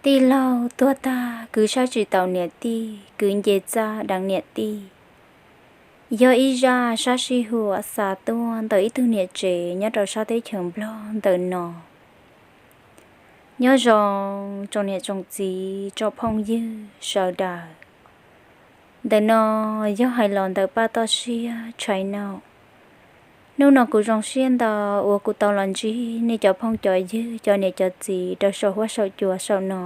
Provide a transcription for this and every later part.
Tij laug tuag tag, kwv saib tsis taus niam tij, kwv nce txaj deev niam tij. Yog ib zaj sab sij huam xa tuaj ntawm ib tug niam tsev nyob rau sab teb chaws Nplog ntawm no. Nyob zoo tsoom niam tsoom txiv tsoom phooj ywg sawv daws. Ntawm no yog hais los ntawm Paj Toj Siab Channel. Hnub no kuv zoo siab ntau uas kuv tau los ntsib nej cov phooj cov ywg, cov niam cov txiv rau saum huab saum cua saum no.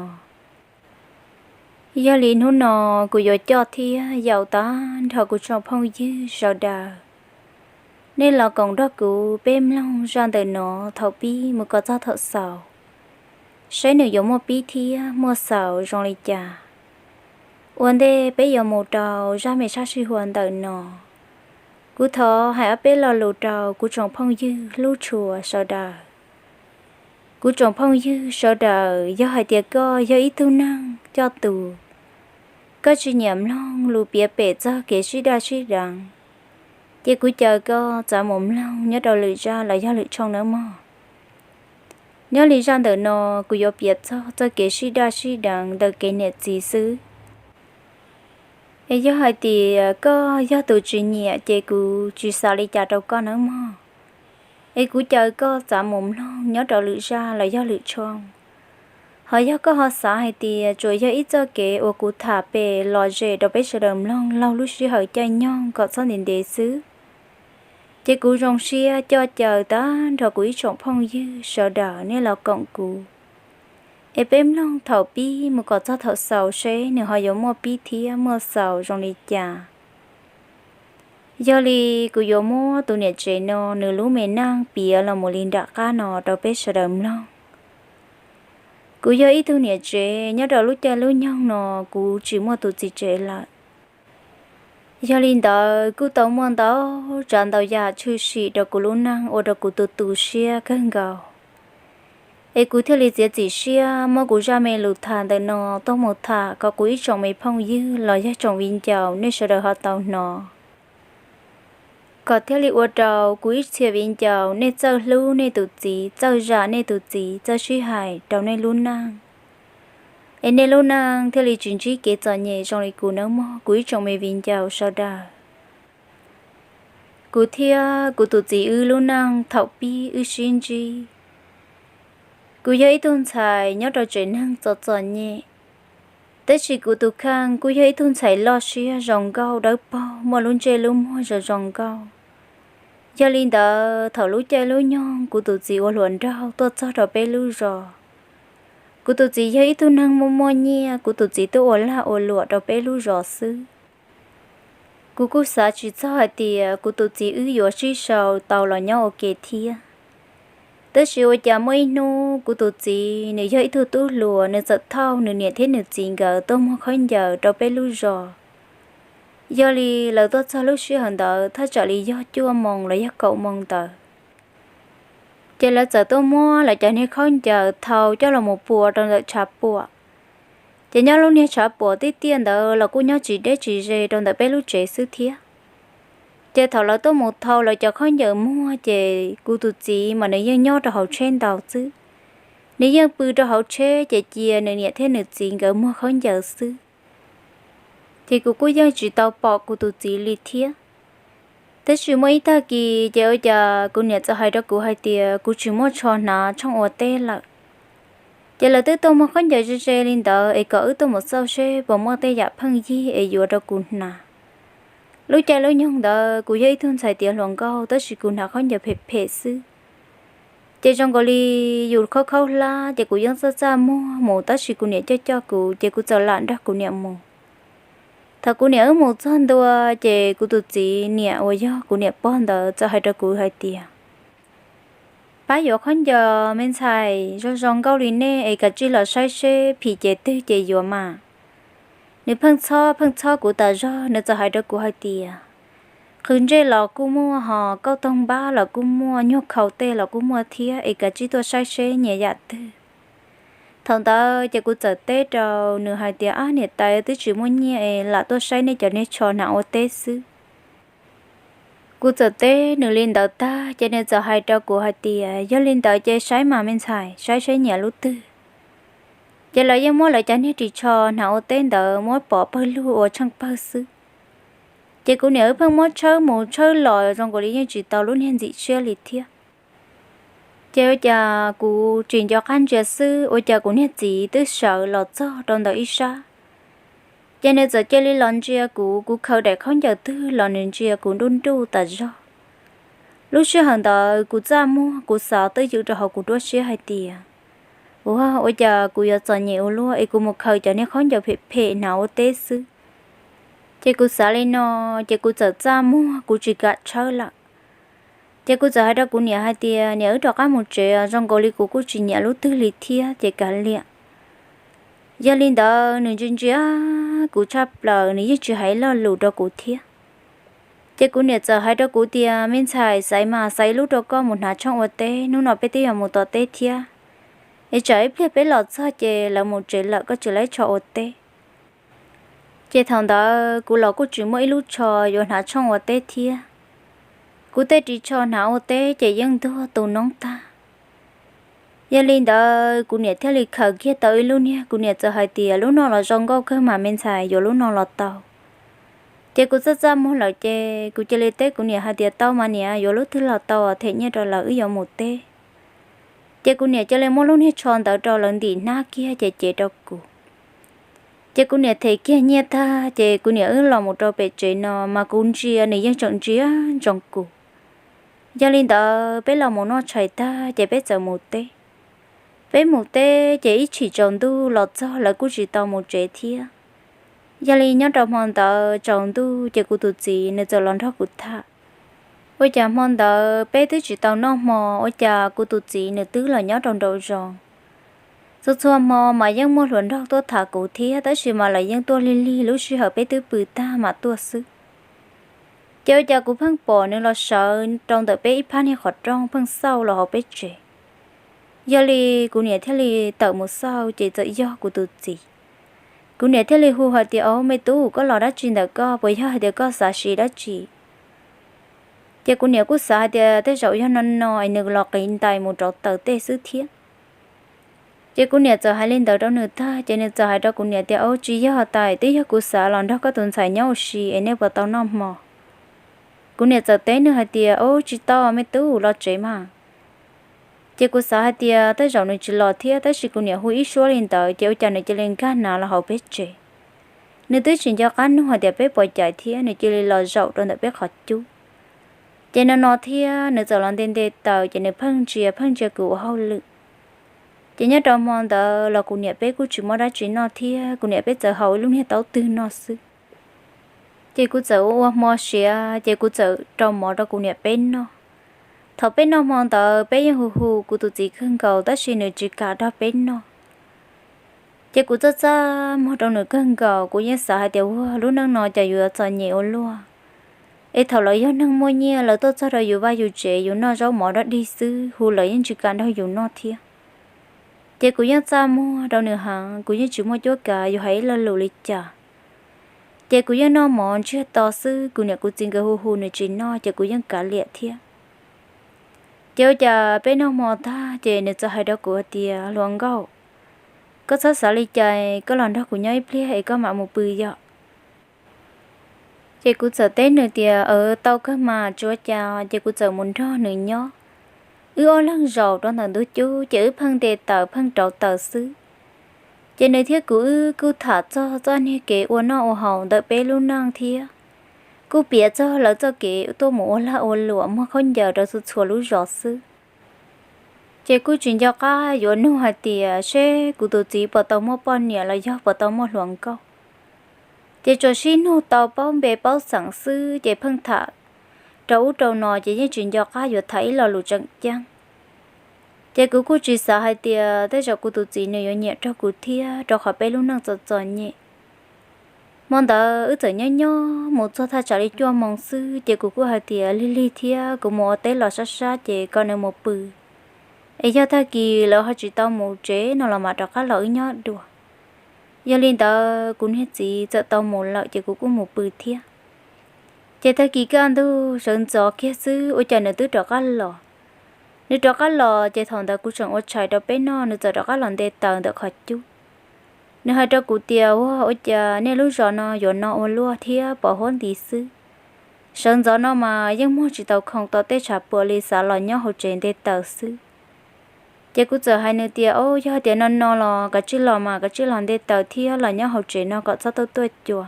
Yog li hnub no kuv yuav coj thiab yaum tag nrho kuv tsoom phooj ywg sawv daws, nej los koom nrog kuv peb mloog zaj ntawm no thaum pib mus kom txog thaum xaus, saib nws yuav muaj pib thiab muaj xaus zoo li cas. Ua ntej peb yuav mus rau zaj me sab sij huam ntawm no, kuv thov hais ob peb lo lus rau kuv tsoom phooj ywg hlub tshua sawv daws. Kuv tsoom phooj ywg sawv daws, yog hais tias koj yog ib tug neeg coj tus, koj tsis nyiam mloog lus piav pem txog kev sib daj sib deev, ces kuv caw koj txav mus mloog nyob rau lwm zaj los yog lwm tshooj nawb mog. Nyob li zaj ntawm no, kuv yuav piav txog txoj kev sib daj sib deev ntawm kev niam txiv xwb. Es yog hais tias koj yog tus tsis nyiam ces kuv tsis xav li cas rau koj nawb mog. Es kuv caw koj txav mus mloog nyob rau lwm zaj los yog lwm tshooj. Ho yog koj ho xav hais tias tsuas yog ib txoj kev uas kuv tham pem los zem rau peb sawv daws mloog laug lub sij hawm caij nyoog kom txhob ntev ntev xwb, ces kuv zoo siab coj caw tag nrho kuv ib tsoom phooj ywg sawv daws nej los koom kuv, es peb mloog thaum pib mus kom txog thaum xaus seb nws ho yuav muaj pib thiab muaj xaus zoo li cas. Yog li kuv yuav muab tus niam tsev no nws lub me neej piav los mus li nram qab no rau peb sawv daws mloog. Kuv yog ib tug niam tsev nyob rau lub caij lub nyoog no kuv tsis muaj tus txiv tsev lawm. Yog li ntawd kuj tau muaj ntau tsav ntau yam tshwm sim rau kuv lub neej ua rau kuv tu tu siab kawg nkaus. Es kuv thiaj li txiav txim siab muab kuv zaj me lus tham ntawm no tuaj mus tham kom kuv ib tsoom me phooj ywg los yog tsoom viv ncaus nej sawv daws ho tau hnov, kom thiaj li ua rau kuv ib txhia viv ncaus nej txawj hlub nej tus txiv, txawj zam nej tus txiv, txawj sib hais rau nej lub neej. Es nej lub neej thiaj li tsis ntsib kev txom nyem zoo li kuv nawb mog kuv ib tsoom me viv ncaus sawv daws. Kuv thiab kuv tus txiv wb lub neej thaum pib wb sib ntsib, kuv yog ib tug ntxhais nyob rau tsev neeg txom txom nyem, tab sis kuv tus kheej kuj yog ib tug ntxhais loj siab zoo nkauj dawb paug muaj lub ntsej lub muag zoo zoo nkauj. Yog li ntawd thaum lub caij lub nyoog kuv tus txiv ua hluas nraug tuaj txog rau peb lub zos, kuv tus txiv yog ib tug neeg muaj muaj nyiaj, kuv tus txiv tuaj ua lag ua luam rau peb lub zos xwb. Kuv kuj xav tsis txog hais tias kuv tus txiv wb yuav sib sau tau los nyob ua ke thiab. Tab sis ua cas muaj ib hnub kuv tus txiv nws yog ib tug tub hluas nws txawm thauj nws niam thiab nws txiv nkawd tuaj muag khaub ncaws rau peb lub zos. Yog li lawv tuaj txog lub sij hawm ntawd thaj tsam li yog cuaj moos los yog kaum moos ntawd, ces lawv txawm tuaj muab lawv cov niag khaub ncaws thau coj los mus pua rau ntawm tshav puam. Ces nyob lub niag tshav puam tiaj tiaj ntawd los kuj nyob tsis deb tsis ze rau ntawm peb lub tsev xwb thiab. Ces thaum lawv tuaj mus thau lawv cov khaub ncaws muag ces kuv tus txiv mas nws yeej nyob rau hauv tsheb ntau xwb. Nws yeej pw rau hauv tsheb ces cia nws niam thiab nws txiv nkawd muag khaub ncaws xwb. Ces kuv kuj yeej tsis tau pom kuv tus txiv li thiab. Tab sis muaj ib tag kis ces ua cas kuv niam txawm hais rau kuv hais tias kuv tsis muaj tsho hnav tshooj ua teb lawm. Ces lawv twb tuaj muag khaub ncaws ze ze li ntawd es kom wb tuaj mus xauj seb puas muaj tej yam pheej yig es yuav rau kuv hnav. Lub caij lub nyoog ntawd kuv yog ib tug ntxhais tiav hluas nkauj tab sis kuv hnav khaub ncaws phem phem xwb. Ces zoo nkaus li yus khaub khaub hlab ces kuv yeej txaj txaj muag mus tab sis kuv niam coj coj kuv ces kuv txawm lam nrog kuv niam mus. Thaum kuv niam wb mus txog ntua ces kuv tus txiv niam uas yog kuv niam pog ntawd txawm hais rau kuv hais tias, pab yuav khaub ncaws me ntxhais zoo zoo nkauj li nej es kav tsij los saib seb phim ces twg ces yuav mas. Nws pheej txhob pheej txhob kuv tas zog nws txawm hais rau kuv hais tias, qhwv ntsej los kuj muaj ho kauj toog npab los kuj muaj, nyuag khau tej los kuj muaj thiab es kav tsij tuaj saib seb nyias yam twg. Thaum ntawd ces kuv txawm teb rau nws hais tias, ab niam tais, twb tsis muaj nyiaj es lam tuaj saib nej cov niag tsho hnav ua teb xwb. Kuv txawm teb nws li ntawd tag ces nws txawm hais rau kuv hais tias, yog li ntawd ces saib mas me ntxhais, saib seb nyiam lub twg. Ces lawv yeej muab lawv cov niag ris tsho hnav ua teb ntawd muab pov pawg lug ua tsheej pawg xwb. Ces kuv niam wb pheej muab tshawb mus tshawb los zoo nkaus li yeej tsis tau lub niag ntxim siab li thiab. Ces ua cas kuv tsis nco qab ntsia xwb, ua cas kuv niag txiv twb sawv los txog rau ntawm ib sab. Ces nws txawm cia li los ntsia kuv, kuv khaws daim khaub ncaws twg los nws ntsia kuv nruj nruj tas zog. Lub sij hawm ntawd kuv txaj muag, kuv xav twj ywm rau hauv kuv nruab siab hais tias, ua, ua cas kuv yuav txom nyem ua luaj es kuv mus khaws cov niag khaub ncaws phem phem hnav ua teb xwb. Ces kuv xav li no, ces kuv txawm txaj muag kuv tsis kam tshawb lawm. Ces kuv txawm hais rau kuv niam hais tias, niam, wb rov qab mus tsev, zoo nkaus li kuv kuj tsis nyiam lub twg li thiab ces kav liam. Yog li ntawd nws ntsia ntsia kuv tshaj plaws, nws yeej tsis hais lo lus rau kuv thiab. Ces kuv niam txawm hais rau kuv tias, me ntxhais, xaiv mas xaiv ib lub rau koj mus hnav tshooj ua teb, hnub no peb twb yuav mus tom teb thiab, es tsam ib pliag peb los txog ces lawv mus tsev lawm koj tsis laib tsho ua teb. Ces thaum ntawd kuv los kuj tsis muaj ib lub tsho yuav hnav tshooj ua teb thiab. Kuv tej ris tsho hnav ua teb ces yeej ntuag tu noob tag. Yog li ntawd kuv niam thiaj li khaws kiag tau ib lub niag, kuv niam txawm hais tias, lub no los zoo nkauj kawg mas me ntxhais, yuav lub no los tau. Ces kuv txaj txaj muag lawm ces kuv cia li teb kuv niam hais tias, tau mas niam, yuav lub twg los tau, them nyiaj rau lawv wb yuav mus teb. Ces kuv niam cia li muab lub niag tsho ntawd rau lawv ntim hnab kiag ces cev rau kuv. Ces kuv niam them kiag nyiaj tag ces kuv niam wb los mus rau pem tsev no mas kuv ntsia nws yeej tseem ntsia ntsoov kuv. Yog li ntawd peb los mus noj tshais tag ces peb txawm mus teb. Peb mus teb ces ib chim tsaus ntuj los txog lawv kuj tsis tau mus tsev thiab. Yog li nyob rau hmo ntawd tsaus ntuj ces kuv tus txiv nws txawm los nrog kuv tham. Ua cas hmo ntawd peb twb tsis tau noj hmo, ua cas kuv tus txiv nws twb los nyob rau nraum zoov. Txhua txhua hmo mas yeej muaj hluas nraug tuaj tham kuv thiab, tab sis mas lawv yeej tuaj lig lig lub sij hawm peb twb pw tag mam tuaj xwb. Ces ua cas kuv pheej pom nws los sawv rau ntawm peb ib phab niag qhov rooj pheej xauj los hauv peb tsev. Yog li kuv niam thiaj li tawm mus xauj ces txawm yog kuv tus txiv. Kuv niam thiaj li hu hais tias, au me tub, koj los dab tsi ntawm koj, puas yog hais tias koj xav siv dab tsi? Ces kuv niam kuj xav hais tias tej zaum yog no no es nws los qiv ntais mus rauv taws tej xwb thiab. Ces kuv niam txawm hais li ntawd rau nws tag ces nws txawm hais rau kuv niam tias, au tsis yog tas, twb yog kuv xav los nrog koj tus ntxhais nyob ua si es nej puas tau noj hmo. Kuv niam txawm teb nws hais tias, au tsis tau me tub, los tsev mas. Ces kuv xav hais tias tej zaum nws tsis los thiab, tab sis kuv niam hu ib suab li ntawd ces ua cas nws cia li nkag hnav los hauv peb tsev. Nws twb tsis nco qab nug hais tias peb puas cais thiab, nws cia li los zaum rau ntawm peb qhov cub. Ces no no thiab nws txawm los nte nte taws ces nws pheej ntsia pheej ntsia kuv ua hauj lwm. Ces nyob rau hmo ntawd los kuv niam peb kuj tsis muaj dab tsi noj thiab, kuv niam peb txawm haus ib lub niag taub twg noj xwb. Ces kuv txawm ua ua hmo siav ces kuv txawm rau mov rau kuv niam peb noj. Thaum peb noj hmo ntawd peb yeej hu hu kuv tus txiv kawg nkaus tab sis nws tsis kam nrog peb noj. Ces kuv txaj txaj muag rau nws kawg nkaus, kuv yeej xav hais tias ua lub neej no cas yuav txom nyem ua luaj. Es thaum lawv yog neeg muaj nyiaj lawv tuaj txog rau yus vaj yus tsev yus noj zaub mov dab dig xwb hu lawv yeej tsis kam nrog yus noj thiab. Ces kuv yeej txaj muag rau nws heev, kuv yeej tsis muaj cuab kav yus hais ib lo lus li cas. Ces kuv yeej noj mov ntsiag to xwb, kuv niam kuv txiv nkawd hu hu nws tsis noj ces kuv yeej kav liam thiab. Ces ua cas peb noj hmo tag ces nws txawm hais rau kuv hais tias, hluas nkauj, koj txhob xav li cas, koj los nrog kuv nyob ib pliag es koj mam mus pw yom. Ces kuv txawm teb nws tias, aws tau kawg mas tsis ua cas, ces kuv txawm mus nrog nws nyob. Wb ob leeg zaum rau ntawm ntug cub ces wb pheej nte taws pheej rauv taws xwb. Ces nws thiab kuv wb kuj tham txog txoj niag kev ua noj ua haus ntawm peb lub neej thiab kuj piav txog lawv txoj kev tuaj mus ua lag ua luam muag khaub ncaws rau txhua txhua lub zos xwb. Ces kuj tsis nco qab yuav nug hais tias seb kuv tus txiv puas tau muaj poj niam los yog puas tau muaj hluas nkauj. Ces tsuas sib nug tau paub npe paub xeem xwb ces pheej tham rau ub rau no ces yeej tsis nco qab yuav tham ib lo lus tseem ceeb. Ces kuv kuj tsis xav hais tias tej zaum kuv tus txiv nws yuav nyiam raug kuv thiab rau qhov peb lub neej txom txom nyem. Hmo ntawd wb txawm nyob nyob mus txog thaj tsam li cuaj moo xwb ces kuv kuj hais tias lig lig thiab kuv mus ua teb los sab sab ces kom nws mus pw, es yog tag kis lawv ho tsis tau mus tsev no los mam rov qab los wb nyob dua. Yog li ntawd kuv niag txiv txawm tau mus lawm ces kuv kuj mus pw thiab. Ces tag kis kaj ntug sawv ntxov kiag xwb ua cas nws twb rov qab los. Nws rov qab los ces thaum ntawd kuv tseem ua tshais rau peb noj, nws txawm rov qab los nte taws ntawm qhov cub. Nws hais rau kuv tias, Ua, ua cas nej lub zos no yuav no ua luaj thiab pos huab nti xwb? Sawv ntxov no mas yeej muag tsis tau khoom tom tej tshav puam li, xav los nyob hauv tsev nte taws xwb. Ces kuv txawm hais nws tias, Au, yog hais tias no no los kav tsij los mas kav tsij los nte taws thiab los nyob hauv tsev no kom txhob tuaj tuaj cua.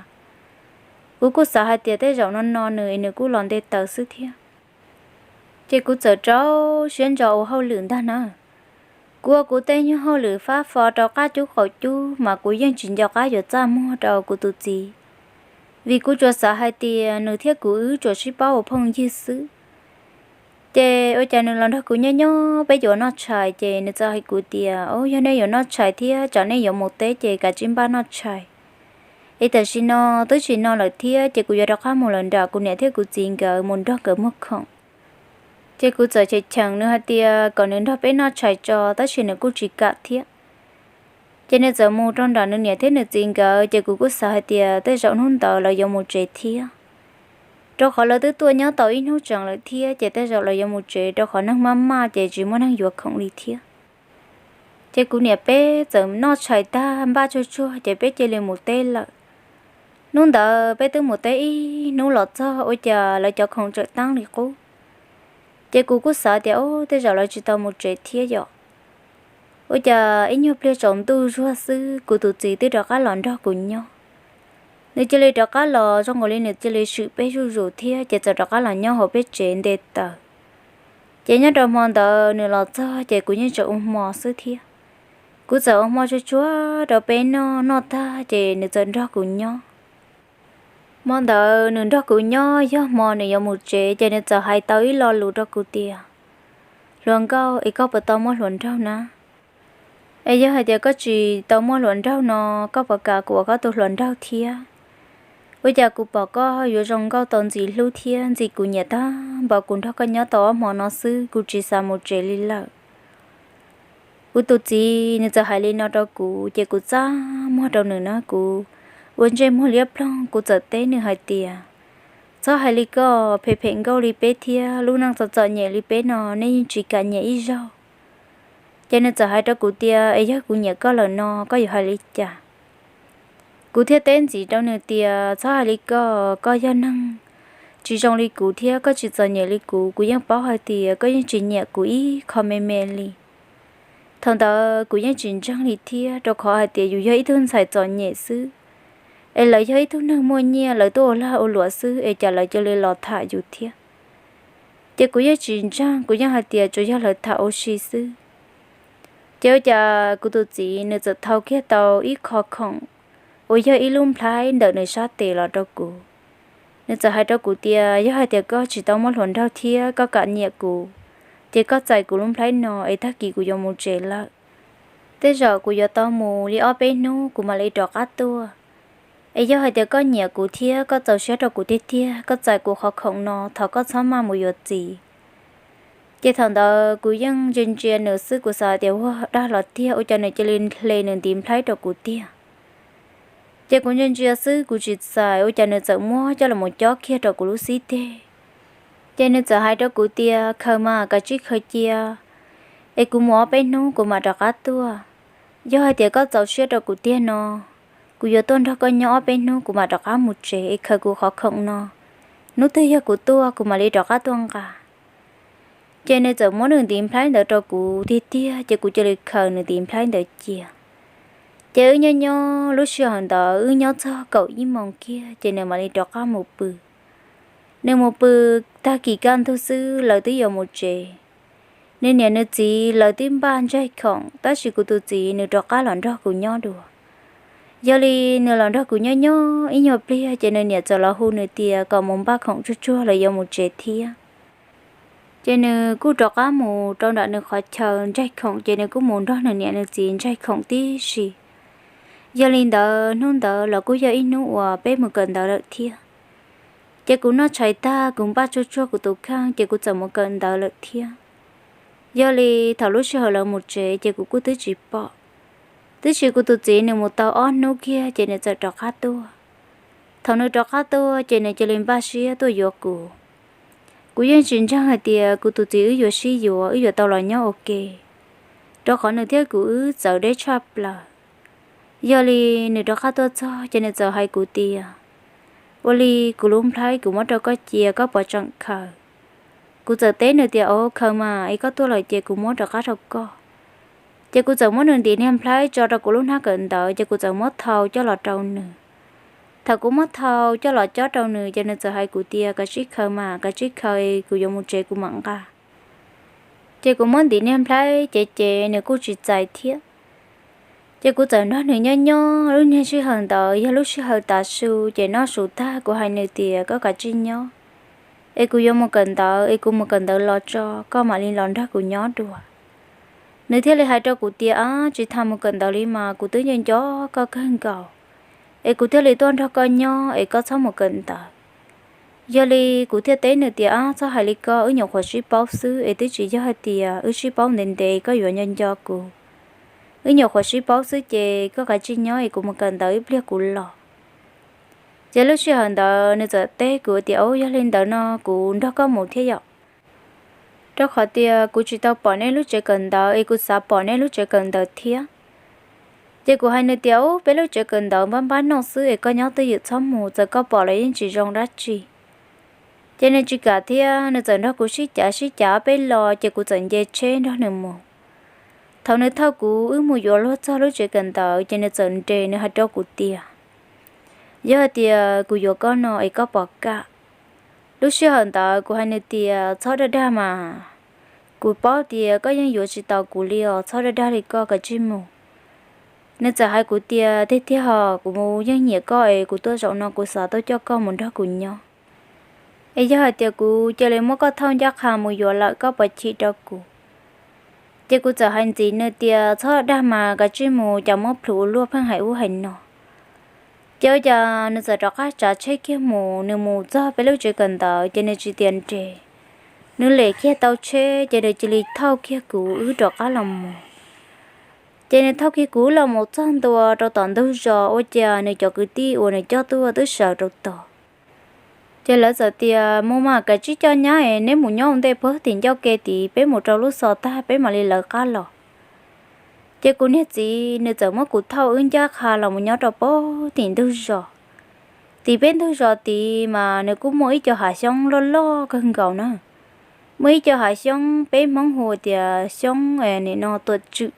Kuv kuj xav hais tias tej zaum no no nws es nws kuj los nte taws xwb thiab. Ces kuv txawm rau siab ntso ua hauj lwm ntag na. Kuv ua kuv tej nyuag hauj lwm fab fo rau qab cub qaum cub mas kuv yeej tsis nco qab yuav txaj muag rau kuv tus txiv, vim kuv tsuas xav hais tias nws thiab kuv wb tsuas sib paub ua phooj ywg xwb. Ces ua cas nws los nrog kuv nyob nyob peb yuav noj tshais, ces nws txawm hais kuv tias, Au, yog nej yuav noj tshais thiab tsam nej yuav mus teb ces kav tsij npaj noj tshais, es tam sim no twb tsis no lawm thiab, ces kuv yuav rov qab mus lawm nram kuv niam thiab kuv txiv nkawd mus nrog nkawd muag khoom. Ces kuv txawm cheem cheem nws hais tias kom nws nrog peb noj tshais tso, tab sis nws kuj tsis kam thiab. Ces nws txawm mus rau nram nws niam thiab nws txiv nkawd, ces kuv kuj xav hais tias tej zaum hnub ntawd lawv yuav mus tsev thiab, rau qhov lawv twb tuaj nyob tau ib hnub tsees lawm thiab, ces tej zaum lawv yuav mus tsev rau qhov neeg maj maj ces tsis muaj neeg yuav khoom li thiab. Ces kuv niam peb txawm noj tshais tag npaj tsuag tsuag ces peb cia li mus teb lawm. Hnub ntawd peb twb mus teb ib hnub los txog ua cas lawv cov khoom tseem teeb li qub. Ces kuv kuj xav tias, Au, tej zaum lawv tsis tau mus tsev thiab yom. Ua cas ib nyuag pliag tsaus ntuj zuag xwb kuv tus txiv twb rov qab los nrog kuv nyob. Nws cia li rov qab los zoo nkaus li nws cia li swm peb zuj zus thiab, ces txawm rov qab los nyob hauv peb tsev nte taws. Ces nyob rau hmo ntawd nws los txog ces kuv yeej tseem ua hmo xwb thiab. Kuv txawm ua hmo tsuag tsuag rau peb noj, noj tag ces nws txawm nrog kuv nyob. Hmo ntawd nws nrog kuv nyob, yog hmo nws yuav mus tsev ces nws txawm hais tau ib lo lus rau kuv tias, Hluas nkauj, es koj puas tau muaj hluas nraug na? Es yog hais tias koj tsis tau muaj hluas nraug no, koj puas kam kuv ua koj tus hluas nraug thiab? Ua cas kuv pom koj yuav zoo nkauj tau ntxim hlub thiab ntxim kuv nyiam tag npaum, kuv nrog koj nyob tau ob hmo no xwb kuv tsis xav mus tsev li lawm. Kuv tus txiv nws txawm hais li no rau kuv ces kuv txaj muag rau nws na, kuv ua ntsej muag liab ploog, kuv txawm teb nws hais tias, Txhob hais li koj, phem phem nkauj li peb thiab lub neej txom txom nyem li peb no nej yeej tsis kam nyiam ib zaug. Ces nws txawm hais rau kuv tias, Es yog kuv nyiam koj lawm no koj yuav hais li cas? Kuv thiaj teb ntxiv rau nws tias, Txhob hais li koj, koj yog neeg tsis zoo li kuv thiab koj tsis txom nyem li kuv, kuv yeej paub hais tias koj yeej tsis nyiam kuv ib qho me me li. Thaum ntawd kuv yeej tsis ntseeg li thiab, rau qhov hais tias yus yog ib tug ntxhais txom nyem xwb, es lawv yog ib tug neeg muaj nyiaj, lawv tuaj ua lag ua luam xwb es cas lawv cia li los tham yus thiab. Ces kuv yeej tsis ntseeg, kuv yeej hais tias tsuas yog lawv tham ua si xwb. Ces ua cas kuv tus txiv nws txawm thau kiag tau ib qho khoom uas yog ib lub nplhaib ntawm nws sab tes los rau kuv. Nws txawm hais rau kuv tias, Yog hais tias koj tsis tau muaj hluas nraug thiab koj kam nyiam kuv, ces koj txais kuv lub nplhaib no es tag kis kuv yuav mus tsev lawm. Tej zaum kuv yuav tau mus li ob peb hnub kuv mam li rov qab tuaj. Es yog hais tias koj nyiam kuv thiab koj txaus siab rau kuv tiag tiag, koj txais kuv qhov khoom no, thov koj txhob maj mus yuav txiv. Ces thaum ntawd kuv yeej ntsia ntsia nws xwb, kuv xav tias, Ua, dag los tiag, ua cas nws cia li hle nws ntiv nplhaib rau kuv tiag. Ces kuv ntsia ntsia xwb kuv tsis txais, ua cas nws txawm muab coj los cob kiag rau kuv lub xib teg. Ces nws txawm hais rau kuv tias, Khaws mas, kav tsij khaws cia, es kuv mus ob peb hnub kuv mam rov qab tuaj. Yog hais tias koj txaus siab rau kuv tiag no, kuv yuav tuaj nrog koj nyob ob peb hnub kuv mam rov qab mus tsev es khaws kuv qhov khoom no. Hnub twg yog kuv tuaj kuv mam li rov qab tuaj nqa. Ces nws txawm muab nws ntiv nplhaib ntawd rau kuv tiag tiag, ces kuv cia li khaws nws ntiv nplhaib ntawd cia. Ces wb nyob nyob lub sij hawm ntawd wb nyob txog kaum ib moos kiag ces nws mam li rov qab mus pw. Nws mus pw tag kis kaj ntug xwb lawv twb yuav mus tsev. Nws niam nws txiv lawv twb npaj ntshaig khoom, tab sis kuv tus txiv nws rov qab los nrog kuv nyob dua. Yog li nws los nrog kuv nyob nyob ib nyuag pliag ces nws niam txawm los hu nws tias kom mus npaj khoom tsuag tsuag lawv yuav mus tsev thiab. Ces nws kuj rov qab mus rau nram nws qhov chaw ntshaig khoom, ces nws kuj mus nrog nws niam nws txiv ntshaig khoom tib si. Yog li ntawd hnub ntawd los kuj yog ib hnub uas peb mus kawm ntawv lawm thiab. Ces kuv noj tshais tag kuv npaj tsuag tsuag kuv tus kheej ces kuv txawm mus kawm ntawv lawm thiab. Yog li thaum lub sij hawm lawv mus tsev ces kuv kuj twb tsis pom. Tiam sis kuv tus txiv nws mus tau ob hnub kiag ces nws txawm rov qab tuaj. Thaum nws rov qab tuaj ces nws cia li npaj siab tuaj yuav kuv. Kuv yeej tsis ntseeg hais tias kuv tus txiv wb yuav sib yuav, wb yuav tau los nyob ua ke, rau qhov nws thiab kuv wb txawv deb tshaj plaws. Yog li nws rov qab tuaj txog ces nws txawm hais kuv tias, ua li kuv lub nplhaib kuv muab rau koj cia, koj puas tseem khaws? Kuv txawm teb nws tias, o, khaws mas, es koj tuaj lawm ces kuv muab rov qab rau koj. Ces kuv txawm muab nws ntim niag nplhaib tso rau kuv lub hnab kawm ntawv ces kuv txawm muab thau coj los rau nws. Thaum kuv muab thau coj los cob rau nws ces nws txawm hais kuv tias, kav tsij khaws mas, kav tsij khaws, kuv yuav mus tsev kuv mam nqa. Ces kuv muab ntim niag nplhaib ces ces nws kuj tsis txais thiab. Ces kuv txawm nrog nws nyob nyob, lub niag sij hawm ntawd yog lub sij hawm tav su, ces noj su tag kuv hais nws tias, koj kav tsij nyob, es kuv yuav mus kawm ntawv, es kuv mus kawm ntawv los tso koj mam li los nrog kuv nyob dua. Nws thiaj li hais rau kuv tias, ab, tsis tas mus kawm ntawv li mas, kuv twb nco nco koj kawg nkaus, es kuv thiaj li tuaj nrog koj nyob, es koj txhob mus kawm ntawv. Yog li kuv thiaj teb nws tias, ab, txhob hais li koj, wb nyuam qhuav sib paub xwb, es twb tsis yog hais tias wb sib paub ntev ntev koj yuav nco nco kuv. Wb nyuam qhuav sib paub xwb ces koj kav tsij nyob, es kuv mus kawm ntawv ib pliag kuv los. Ces lub sij hawm ntawd nws txawm teb kuv tias, o, yog li ntawd no kuv nrog koj mus thiab yom, rau qhov tias kuv tsis tau pom nej lub tsev kawm ntawv, es kuv xav pom nej lub tsev kawm ntawv thiab. Ces kuv hais nws tias, u, peb lub tsev kawm ntawv npab npab noj xwb, es koj nyob twj ywm txhob mus, txawm koj pom los yeej tsis zoo dab tsi. Ces nws tsis kam thiab, nws txawm nrog kuv sib cav sib cav peb los, ces kuv txawm nce tsheb nrog nws mus. Thaum nws thauj kuv wb mus yuav luag txog lub tsev kawm ntawv, ces nws txawm nres, nws hais rau kuv tias, yog hais tias kuv yuav koj no es koj puas kam? Lub sij hawm ntawd kuv hais nws tias, txhob dag dag mas, kuv paub tias koj yeej yuav tsis tau kuv li os, txhob dag dag li koj, kav tsij mus. Nws txawm hais kuv tias, tiag tiag hos, kuv yeej nyiam koj, es kuv tuaj zaum no kuv xav tuaj coj koj mus nrog kuv nyob. Es yog hais tias kuv cia li muab koj thauj ncaj qha mus yuav lawm, koj puas chim rau kuv? Ces kuv txawm hais ntxiv nws tias, txhob dag mas, kav tsij mus, cas muab plhus ua luaj pheej hais ub hais no. Ces ua cas nws txawm rov qab tsav tsheb kiag mus, nws mus txog peb lub tsev kawm ntawv ces nws tsis tias nres, nws lem kiag tau tsheb ces nws cia li thauj kiag kuv wb rov qab los mus. Ces nws thauj kiag kuv los mus txog ntua rau tom ntug zos, ua cas nws cov kwv tij uas nws coj tuaj twb sawv rau tod. Ces lawv txawm tias, mus mas, kav tsij coj nyab es neb mus nyob ua ntej puag tim ncauj ke tid, peb mus rau lub xov tag peb mam li lawv qab los. Ces kuv niag txiv nws txawm muab kuv thauj wb ncaj qha los mus nyob rau puag tim ntug zos. Tim peb ntug zos tid mas nws kuj muaj ib co hav xyoob loj loj kawg nkaus na. Muaj ib co hav xyoob peb Hmoob hu tias xyoob nim no tuam tswm.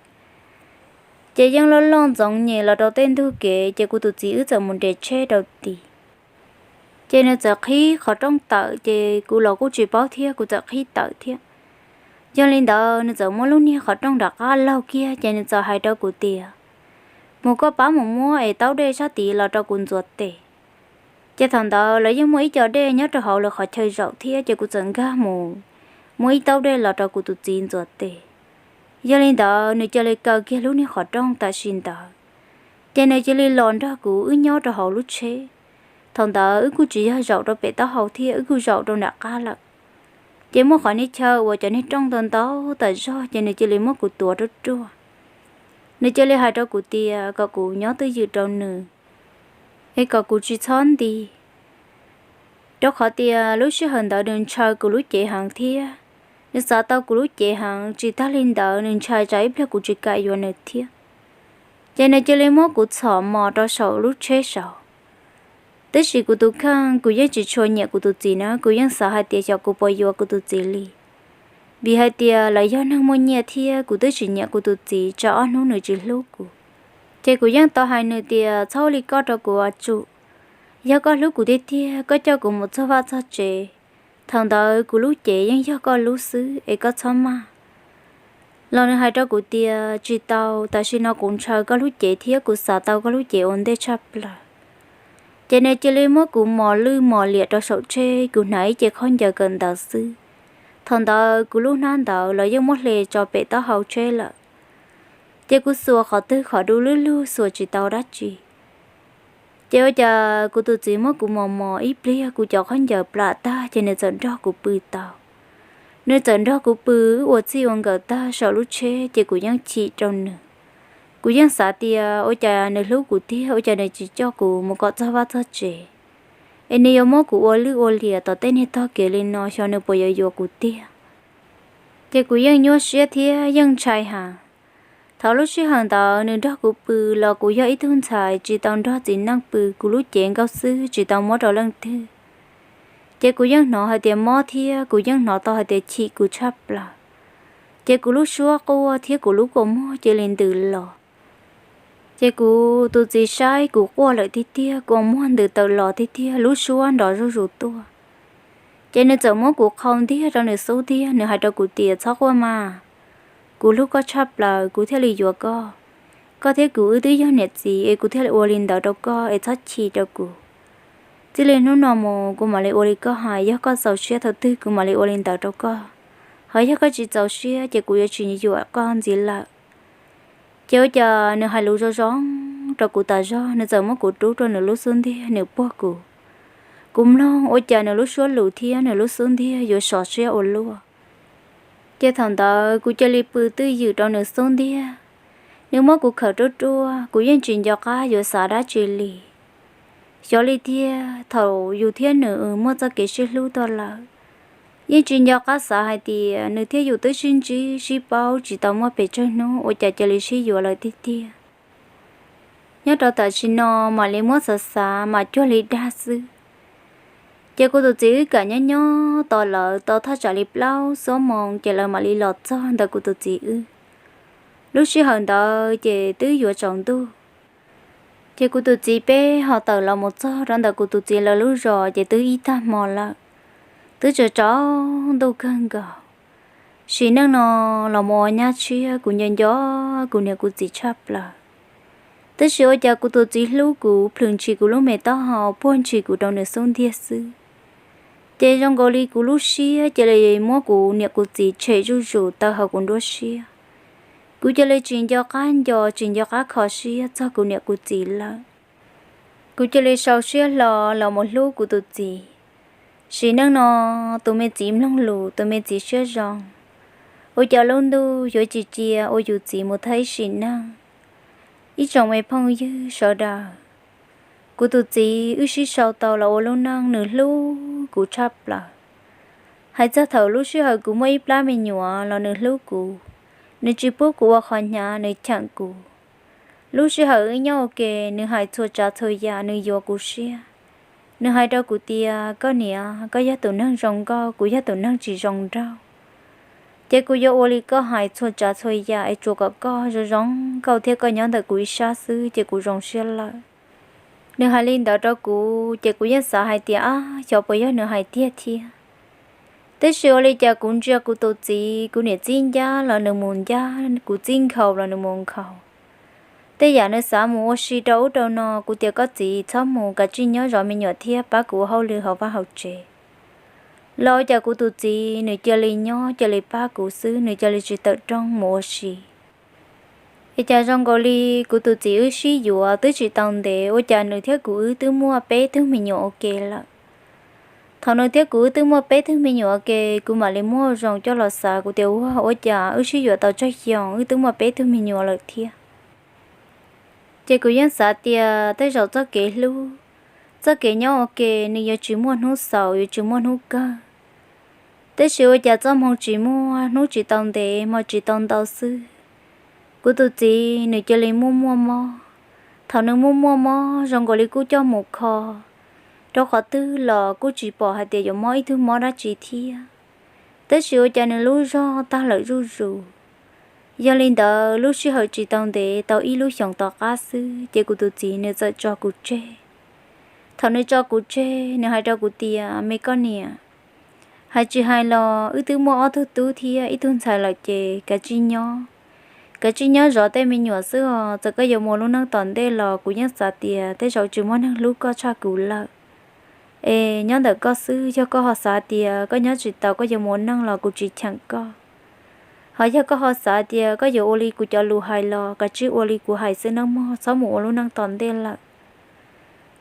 Ces yeej loj loj ntxoov nyem los rau tej ntug kev, ces kuv tus txiv wb txawm mus nres tsheb rau tid. Ces nws txawm qhib qhov rooj tawm, ces kuv los kuj tsis paub thiab, kuv txawm qhib tawm thiab. Yog li ntawd nws txawm muab lub niag qhov rooj nram qab laug kiag, ces nws txawm hais rau kuv tias, mus koj pab mus muab es taub dej sab tid los rau kuv ntxuav tes. Ces thaum ntawd lawv yeej muaj ib co dej nyob rau hauv lawv qhov chaw zaum thiab, ces kuv txawm nkag mus muab ib taub dej los rau kuv tus txiv ntxuav tes. Yog li ntawd nws cia li kaw kiag lub niag qhov rooj tam sim ntawd, ces nws cia li los nrog kuv wb nyob rau hauv lub tsheb. Thaum ntawd wb kuj tsis yog zaum rau pem taub hau thiab, wb kuj zaum rau nram qab lawm. Ces muaj qhov niag chaw uas cov niag rooj ntau ntau tas zog, ces nws cia li muab kuv tuav ruaj ruaj. Nws cia li hais rau kuv tias kom kuv nyob twj ywm rau nws, es kom kuv tsis txhob nti, rau qhov tias lub sij hawm ntawd nws ntshaw kuv lub cev heev thiab. Nws xav tau kuv lub cev heev, tsis tag li ntawd nws ntshai tsam ib pliag kuv tsis kam yuav nws thiab. Ces nws cia li muab kuv txhom mos rau saum lub tsheb saud. Tab sis kuv tus kheej kuv yeej tsis tshua nyiam kuv tus txiv na, kuv yeej xav hais tias xyov kuv puas yuav kuv tus txiv li. Vim hais tias lawv yog neeg muaj nyiaj thiab kuv twb tsis nyiam kuv tus txiv tsam ob hnub nws tsis hlub kuv. Ces kuv yeej tau hais nws tias txhob ua li koj rau kuv os tsum. Yog koj hlub kuv tiag tiag koj coj kuv mus txog vaj txog tsev, thaum ntawd kuv lub cev yeej yog koj lub xwb es koj txhob maj. Los nws hais rau kuv tias tsis tau, tam sim no kuv ntshaw koj lub cev thiab kuv xav tau koj lub cev ua ntej tshaj plaws. Ces nws cia li muab kuv mos lwj mos liam rau saum tsheb, kuv hnav ib ce khaub ncaws kawm ntawv xwb. Thaum ntawd kuv lub hnab ntawd los yeej muab hle tso pem taub hau tsheb lawm. Ces kuv xuas qhov twg qhov du lug lug xuas tsis tau dab tsi. Ces ua cas kuv tus txiv muab kuv mos mos ib pliag kuv cov khaub ncaws plam tag ces nws txawm nrog kuv pw tau. Nws txawm nrog kuv pw wb ua txij ua nkawm tag saum lub tsheb ces kuv yeej chim rau nws. Kuv yeej xav tias ua cas nws hlub kuv tiag ua cas nws tsis coj kuv mus kom txog vaj txog tsev, es nws yuav muab kuv ua lwj ua liam tom tej niag tog kev li no xyov nws puas yuav yuav kuv tiag. Ces kuv yeej nyuaj siab thiab yeej ntshai heev. Thaum lub sij hawm ntawd nws nrog kuv pw los kuv yog ib tug ntxhais tsis tau nrog txiv neej pw, kuv lub cev nkauj xwb tsis tau muab rau leej twg. Ces kuv yeej hnov hais tias mob thiab kuv yeej hnov tau hais tias chim kuv tshaj plaws. Ces kuv lub suab quaj thiab kuv lub kua muag cia li ntws los. Ces kuv tus txiv saib kuv quaj lawm tiag tiag, kua muag ntws tawm los tiag tiag, lub suab nrov zuj zus tuaj. Ces nws txawm muab kuv qhau ntiag rau nws xub ntiag, nws hais rau kuv tias, txhob quaj mas, kuv hlub koj tshaj plaws, kuv thiaj li yuav koj. Koj thiab kuv wb twb yog niam txiv es kuv thiaj li ua li ntawd rau koj es txhob chim rau kuv. Txij li hnub no mus kuv mam li ua li koj hais, yog koj txaus siab thaum twg kuv mam li ua li ntawd rau koj. Ho yog koj tsis txaus siab ces kuv yuav tsis yuam koj ntxiv lawm. Ces ua cas nws hais lus zoo zoo rau kuv tas zog, nws txawm muab kuv rub rau nws lub xub ntiag, nws puag kuv. Kuv mloog ua cas nws lub suab lus thiab nws lub xub ntiag yuav sov siab ua luaj. Ces thaum ntawd kuv cia li pw twj ywm rau nws xub ntiag. Nws muab kuv khawm ruaj ruaj, kuv yeej tsis nco qab yuav xav dab tsi li. Xyov li tiag, thaum yus thiab nws muaj txoj kev sib hlub tuaj lawm, yeej tsis nco qab xav hais tias nws thiab yus twb sib ntsib sib paub tsis tau muaj pes tsawg hnub ua cas cia li sib yuav lawm tiag tiag. Nyob rau tam sim no mam li muab xav xav mas cuag li dag xwb. Ces kuv tus txiv wb kam nyob nyob tos lawv tau thaj tsam li plaub xuab moos ces lawv mam li los txog ntawm kuv tus txiv wb. Lub sij hawm ntawd ces twb yuav tsaus ntuj. Ces kuv tus txiv peb ho tawm los mus txog rau ntawm kuv tus txiv lawv lub zos ces twb ib tag hmo lawm, twb tsaus tsaus ntuj kawg nkaus. Sim neej no los mus ua nyab tshiab kuv nco nco kuv niam kuv txiv tshaj plaws. Tab sis ua cas kuv tus txiv hlub kuv plhws ntshis kuv lub me taub hau puag ntshis kuv rau nws xub ntiag xwb. Ces zoo nkaus li kuv lub siab cia li muab kuv niam kuv txiv tshem zuj zus tawm hauv kuv nruab siab. Kuv cia li tsis nco qab nco tsis nco qab kho siab txog kuv niam kuv txiv lawm. Kuv cia li sau siab hlo los mus hlub kuv tus txiv. Sim neej no tus me txiv mloog lus, tus me txiv siab zoo, ua cas lub ntuj yuav tsis cia ua yus txiv mus thawj ib sim neej. Ib tsoom me phooj ywg sawv daws, kuv tus txiv wb sib sau tau los ua lub neej, nws hlub kuv tshaj plaws. Hais txog thaum lub sij hawm kuv muaj ib plab me nyuam los nws hlub kuv, nws tsis pub kuv ua qhov hnyav, nws cheem kuv. Lub sij hawm wb nyob ua ke nws hais txhua tsav txhua yam nws yuav kuv siab. Nws hais rau kuv tias, koj niam, koj yog tus neeg zoo nkauj, kuv yog tus neeg tsis zoo nraug. Ces kuv yuav ua li koj hais txhua tsav txhua yam es tsuas kom koj zoo zoo nkauj thiab koj nyob ntawm kuv ib sab xwb ces kuv zoo siab lawm. Nws hais li ntawd rau kuv ces kuv yeej xav hais tias, ab, xyov puas yog nws hais tiag thiab. Tab sis ua li cas kuv ntsia kuv tus txiv, kuv niam txib ncab los nws mus ncab, kuv txib nkhaus los nws mus nkhaus. Tej yam nws xav mus ua si rau ub rau no, kuv tias koj txiv txhob mus, kav tsij nyob zov me nyuam thiab pab kuv ua hauj lwm hauv vaj hauv tsev. Los ua cas kuv tus txiv nws cia li nyob cia li pab kuv xwb, nws cia li tsis tawm rooj mus ua si. Es cas zoo nkaus li kuv tus txiv wb sib yuav twb tsis tau ntev ua cas nws thiab kuv wb twb muaj peb tug me nyuam ua ke lawm. Thaum nws thiab kuv wb twb muaj peb tug me nyuam ua ke, kuv mam li muab zoo coj los xav, kuv tias, ua, ua cas wb sib yuav tau tsawg xyoo wb twb muaj peb tug me nyuam lawm thiab. Ces kuv yeej xav tias tej zaum txoj kev hlub, txoj kev nyob ua ke nws yuav tsis muaj hnub xaus, yuav tsis muaj hnub kawg. Tab sis ua cas txoj hmoo tsis muaj, hnub tsis tau ntev, hmo tsis tau ntau xwb, kuv tus txiv nws cia li muaj muaj mob. Thaum nws muaj muaj mob zoo nkaus li kuj coj mus kho rau qhov twg los kuj tsis pom hais tias yuav mob ib tug mob dab tsi thiab. Tab sis ua cas nws lub zog tag lawm zuj zus. Yog li ntawd lub sij hawm tsis tau ntev, tau ib lub xyoos tom qab xwb ces kuv tus txiv nws txawm tso kuv tseg. Thaum nws tso kuv tseg nws hais rau kuv tias, me koj niam, hais tsis hais los wb twb muaj ob tug tub thiab ib tug ntxhais lawm ces kav tsij nyob, kav tsij nyob zov tej me nyuam xwb os. Txawm koj yuav mus lub neej tom ntej los kuv yeej xav tias tej zaum tsis muaj neeg hlub koj tshaj kuv lawm. Es nyob ntawm koj xwb, yog koj ho xav tias koj nyob tsis tau koj yuav mus ua neej los kuv tsis cheem koj. Ho yog koj ho xav tias koj yuav ua li kuv cov lus hais los kav tsij ua li kuv hais xwb nawb mog, txhob mus ua lub neej tom ntej lawm.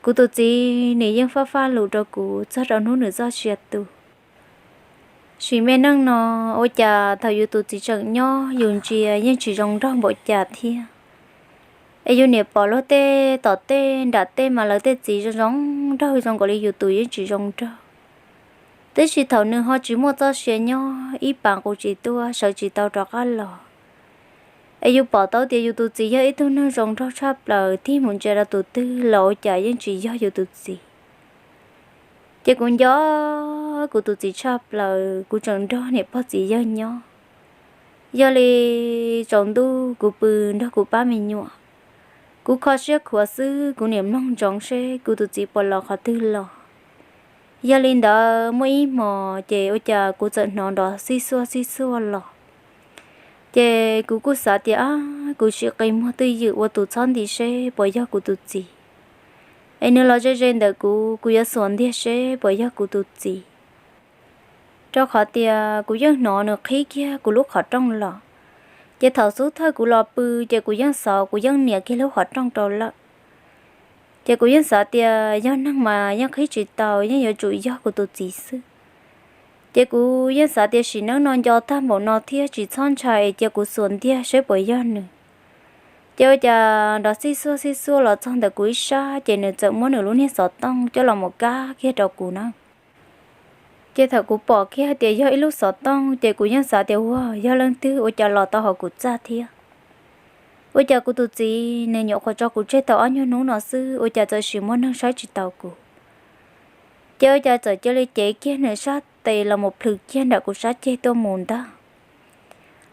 Kuv tus txiv nws yeej faj faj lus rau kuv txog rau hnub nws txoj sia tu. Sim me neej no ua cas thaum yus tus txiv tseem nyob yus ntsia yeej tsis zoo nraug npaum cas thiab. Es yus niam pom luag tej tom tej nram tej mas lawv tej txiv zoo zoo nraug zoo nkaus li yus tus yeej tsis zoo nraug. Tab sis thaum nws ho tsis muaj txoj sia nyob ib pas nqus tsis tuaj sawv tsis tau rov qab los, Es yus pom tau tias yus tus txiv yog ib tug neeg zoo nraug tshaj plaws, tig mus ntsia rau tus twg los ua cas yeej tsis yog yus tus txiv. Ces kuv nco kuv tus txiv tshaj plaws, kuv tseem nrog niam pog txiv yawg nyob. Yog li tsaus ntuj kuv pw nrog kuv pab me nyuam, kuv kho siab khuav xwb, kuv niam mloog ntsoov seb kuv tus txiv puas los qhov twg los. Yog li ntawd muaj ib hmos ces ua cas kuv txawm hnov nrov xij xuaj xij xuaj los. Ces kuv kuj xav tias, ab, kuv sim qi muag twj ywm ua tus txhob nti seb puas yog kuv tus txiv, es nws los ze ze ntawm kuv, kuv yuav xuas ntiag seb puas yog kuv tus txiv. Rau qhov tias kuv yeej hnov nws qhib kiag kuv lub qhov rooj los. Ces thaum xub thawj kuv los pw, ces kuv yeej xauv, kuv yeej nias kiag lub qhov rooj rau lawm. Ces kuv yeej xav tias yog neeg mas yeej qhib tsis tau, yeej yuav tsum yog kuv tus txiv xwb. Ces kuv yeej xav tias sim neej no nco tag npaum no thiab tsis txhob ntshai, es cia kuv xuas ntiag seb puas yog nws. Ces ua cas nrov xij xuaj xij xuaj los txog ntawm kuv ib sab, ces nws txawm muab nws lub niag xov tooj coj los mus kab kiag rau kuv na. Ces thaum kuv pom kiag hais tias yog ib lub xov tooj, ces kuv yeej xav tias ua yog leej twg ua cas los tau hauv kuv txaj thiab. Ua cas kuv tus txiv nws nyuam qhuav tso kuv tseg tau ob nyuag hnub no xwb, ua cas txawm sim muaj neeg saib tsis taus kuv. Ces ua cas txawm cia li cev kiag nws sab tes los mus plhws kiag nram kuv sab ceg tuaj mus ntag.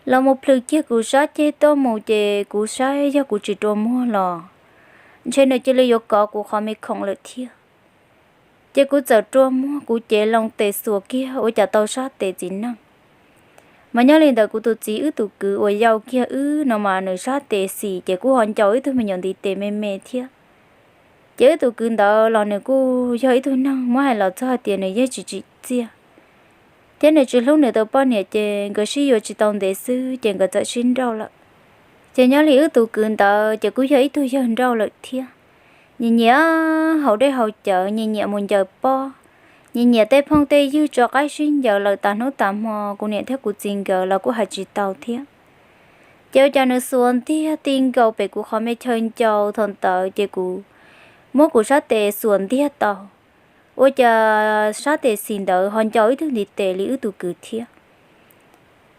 Los mus plhws kiag kuv sab ceg tuaj mus, ces kuv saib yog kuv tsis rua muag los ntshe nws cia li yuav kov kuv qhov me khoom lawm thiab. Ces kuv txawm rua muag, kuv cev loo tes xuas kiag ua cas tau sab tes txiv neej. Mas nyob li ntawd kuv tus txiv wb tus kwv uas yau kiag wb no mas nws sab tes xim, ces kuj ho ncau ib tug me nyuam ntiv tes me me thiab. Ces wb tus kwv ntawd los nws kuj yog ib tug neeg muab hais los txog hais tias nws yeej tsis tsim txiaj, thiab nws tsis hlub nws tus poj niam, ces nkawd sib yuav tsis tau ntev xwb ces nkawd txawm sib nrauj lawm. Ces nyob li wb tus kwv ntawd ces kuj yog ib tug yawg nrauj lawm thiab. Nyiam nyiam haus dej haus cawv, nyiam nyiam mus ncaws pob, nyiam nyiam tej phooj tej ywg tso qaib sib ncaws lawm tas hnub tas hmo, kuv niam thiab kuv txiv nkawd los kuj hais tsis tau thiab. Ces ua cas nws xuas ntiag ti nkaus pem kuv qhov me chaw ncau, thaum ntawd ces kuv muab kuv sab tes xuas ntiag tau, ua cas sab tes xim ntawd ho ncau ib tug ntiv tes li wb tus kwv thiab.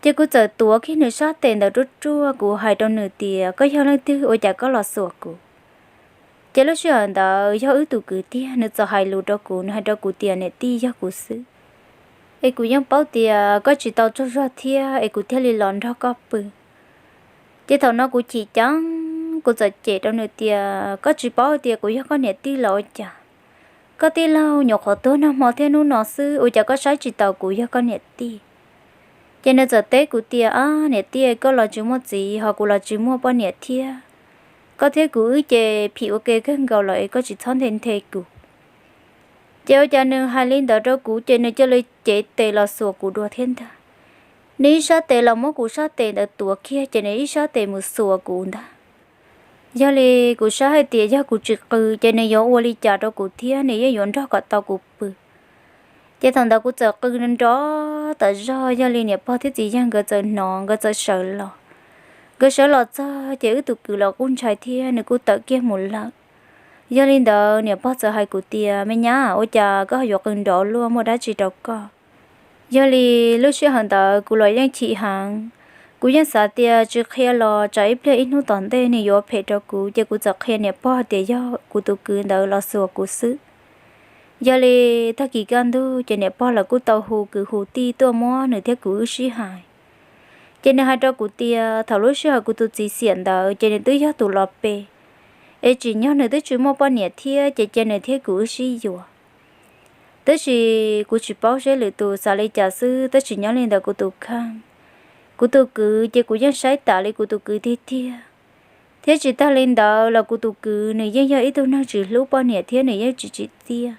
Ces kuv txawm tuav kiag nws sab tes ntawd ruaj ruaj, kuv hais rau nws tias koj yog leej twg ua cas koj los xuas kuv. Ces lub sij hawm ntawd yog wb tus kwv tiag, nws txawm hais lus rau kuv, nws hais rau kuv tias niam tij, yog kuv xwb, es kuv yeej paub tias koj tsis tau tsaug zog thiab es kuv thiaj li los nrog koj pw. Ces thaum no kuv chim ceeb, kuv txawm cem rau nws tias koj tsis paub tias kuv yog koj niam tij los ua cas? Koj tij laug nyuam qhuav tuag nag hmo thiab hnub no xwb, ua cas koj saib tsis taus kuv yog koj niam tij? Ces nws txawm teb kuv tias ab niam tij, koj los tsis muaj txiv ho kuv los tsis muaj poj niam thiab, koj thiab kuv wb ces phim ua ke kawg nkaus los es koj tsis txhob nthe nthe kuv. Ces ua cas nws hais li ntawd rau kuv ces nws cia li cev tes los xuas kuv dua thiab ntag. Nws ib sab tes los muab kuv sab tes ntawd tuav kiag ces nws ib sab tes mus xuas kuv ntag. Yog li kuv saib hais tias yog kuv tsis qw ces nws yuav ua li cas rau kuv thiab, nws yeej yuav nrog kom tau kuv pw. Ces thaum ntawd kuv txawm qw nrov tas zog, yog li niam pog thiab txiv yawg nkawd txawm hnov, nkawd txawm sawv los. Nkawd sawv los txog ces wb tus kwv los kuj ntshai thiab, nws kuj tawm kiag mus lawm. Yog li ntawd niam pog txawm hais kuv tias me nyab, ua cas koj ho yuav qw nrov luaj, muaj dab tsi rau koj? Yog li lub sij hawm ntawd kuv los yeej chim heev. Kuv yeej xav tias tsis qhia los tsam ib pliag ib hnub tom ntej nws yuav phem rau kuv, ces kuv txawm qhia niam pog tias yog kuv tus kwv ntawd los xuas kuv xwb. Yog li tag kis kaj ntug ces niam pog lawv kuj tau hu kwv hu tij tuaj muab nws thiab kuv wb sib hais. Ces nws hais rau kuv tias thaum lub sij hawm kuv tus txiv xiam ntawd ces nws twb yog tus los pe, es tsim nyog nws twb tsis muaj poj niam thiab, ces cia nws thiab kuv wb sib yuav. Tab sis kuv tsis paub seb lwm tus xav li cas xwb, tab sis nyob li ntawd kuv tus kheej, kuv tus kwv ces kuv yeej saib tas li kuv tus kwv tiag tiag. Thiab tsis tag li ntawd los kuv tus kwv nws yeej yog ib tug neeg tsis hlub poj niam thiab nws yeej tsis tsim txiaj.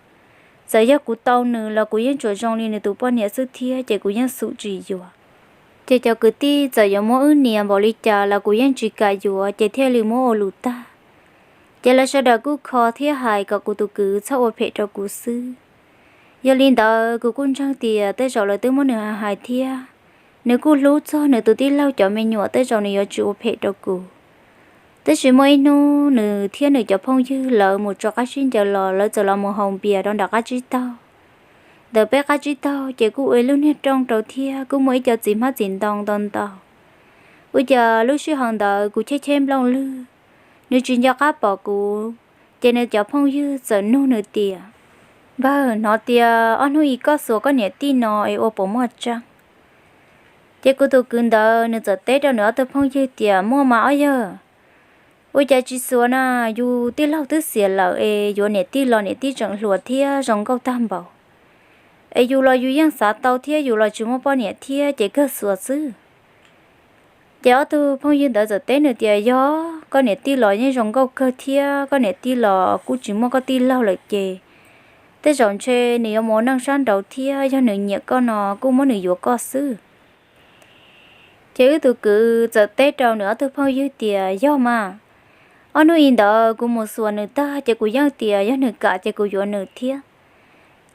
Txawm yog kuv tau nws los kuv yeej tsuas zoo li nws tus poj niam xwb thiab, ces kuv yeej xum tsis yuav. Ces cov kwv tij txawm yuav muab wb nias npaum li cas los kuv yeej tsis kam yuav, ces thiaj li muab ua lus tag. Ces lawv sawv daws kuj kho thiab hais kom kuv tus kwv txhob ua phem rau kuv xwb. Yog li ntawd kuv kuj ntseeg tias tej zaum lawv twb muab nws hais hais thiab, nws kuj hlub txog nws tus tij laug cov me nyuam, tej zaum nws yuav tsis ua phem rau kuv. Tab sis muaj ib hnub nws thiab nws cov phooj ywg lawv mus tso qab sib ncaws los lawv txawm los mus haus npias rau nram qab tsib taug. Ntawm peb qab tsib taug ces kuj ua ib lub niag rooj rau thiab kuj muaj ib co txiv hmab txiv ntoo ntau ntau. Ua cas lub sij hawm ntawd kuv cheb cheb nplooj lwg, nws tsis nco qab pom kuv, ces nws cov phooj ywg txawm nug nws tias, Npawg, hnov tias ob hnub ib koj xuas koj niam tij no es ua puas muaj tseeb? Ces kuv tus kwv ntawd nws txawm teb rau nws ob tug phooj ywg tias, Muaj mas ob yawg, ua cas tsis xuas na, yus tij laug twb xiam lawm es yuav niam tij los niam tij tseem hluas thiab zoo nkauj tag npaum, es yus los yus yeej xav tau thiab yus los tsis muaj poj niam thiab ces kawg xuas xwb. Ces ob tug phooj ywg ntawd txawm teb nws tias, Yog, koj niam tij los yeej zoo nkauj kawg thiab koj niam tij los kuj tsis muaj koj tij laug lawm ces tej zaum ntshe nws yuav mus ua neej sab nraud thiab, yog nws nyiam koj no kuj muab nws yuav koj xwb. Ces wb tus kwv txawm teb rau nws ob tug phooj ywg tias, Yog mas, ob hnub ib ntawd kuv mus xuas nws tag ces kuv yeej tias yog nws kam ces kuv yuav nws thiab.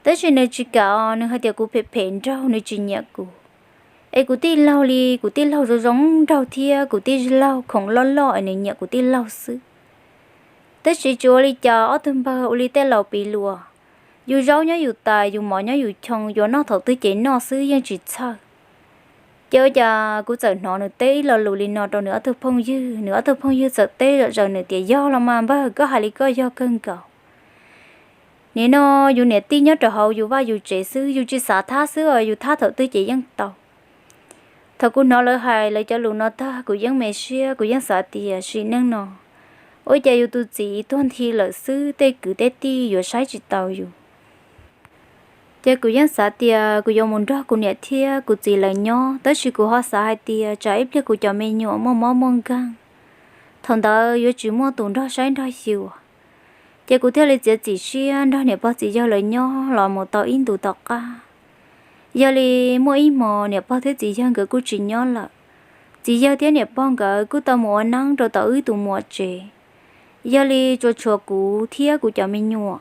Tab sis nws tsis kam os, nws hais tias kuv phem phem nraug, nws tsis nyiam kuv. Es kuv tij laug li, kuv tij laug zoo zoo nraug thiab kuv tij laug khoom loj loj es nws nyiam kuv tij laug xwb. Tab sis tsis ua li cas, ob tug npawg ua li tej laus piv luas, yus zaub nyob yus tais, yus mov nyob yus choo, yuav noj thaum twg ces noj xwb yeej tsis txhawj. Ces ua cas kuv txawm hnov nws teb ib lo lus li no rau nws ob tug phooj ywg, nws ob tug phooj ywg txawm teb zom zaws nws tias, Yog los mas npawg, koj hais li koj yog kawg nkaus. Nim no yus niam tij nyob rau hauv yus vaj yus tsev xwb, yus tsis xav thab xwb os, yus thab thaum twg ces yeej tau. Thaum kuv hnov lawv hais lawv cov lus no tag kuv yeej me siab, kuv yeej xav tias sim neej no ua cas yus tus txiv tuag nthi lawm xwb tej kwv tej tij yuav saib tsis taus yus. Ces kuv yeej xav tias kuv yuav mus nrog kuv niam thiab kuv txiv lawv nyob, tab sis kuv ho xav hais tias tsam ib pliag kuv cov me nyuam muaj mob muaj nkeeg, thaum ntawd yuav tsis muaj tus nrog saib nrog xyuas. Ces kuv thiaj li txiav txim siab nrog niam pog txiv yawg lawv nyob los mus tau ib ntus tom qab. Yog li muaj ib hmo niam pog thiab txiv yawg nkawd kuj tsis nyob lawm. Txiv yawg thiab niam pog nkawd kuj tau mus ua neeb rau tom wb tus muam tsev. Yog li tsuas tshuav kuv thiab kuv cov me nyuam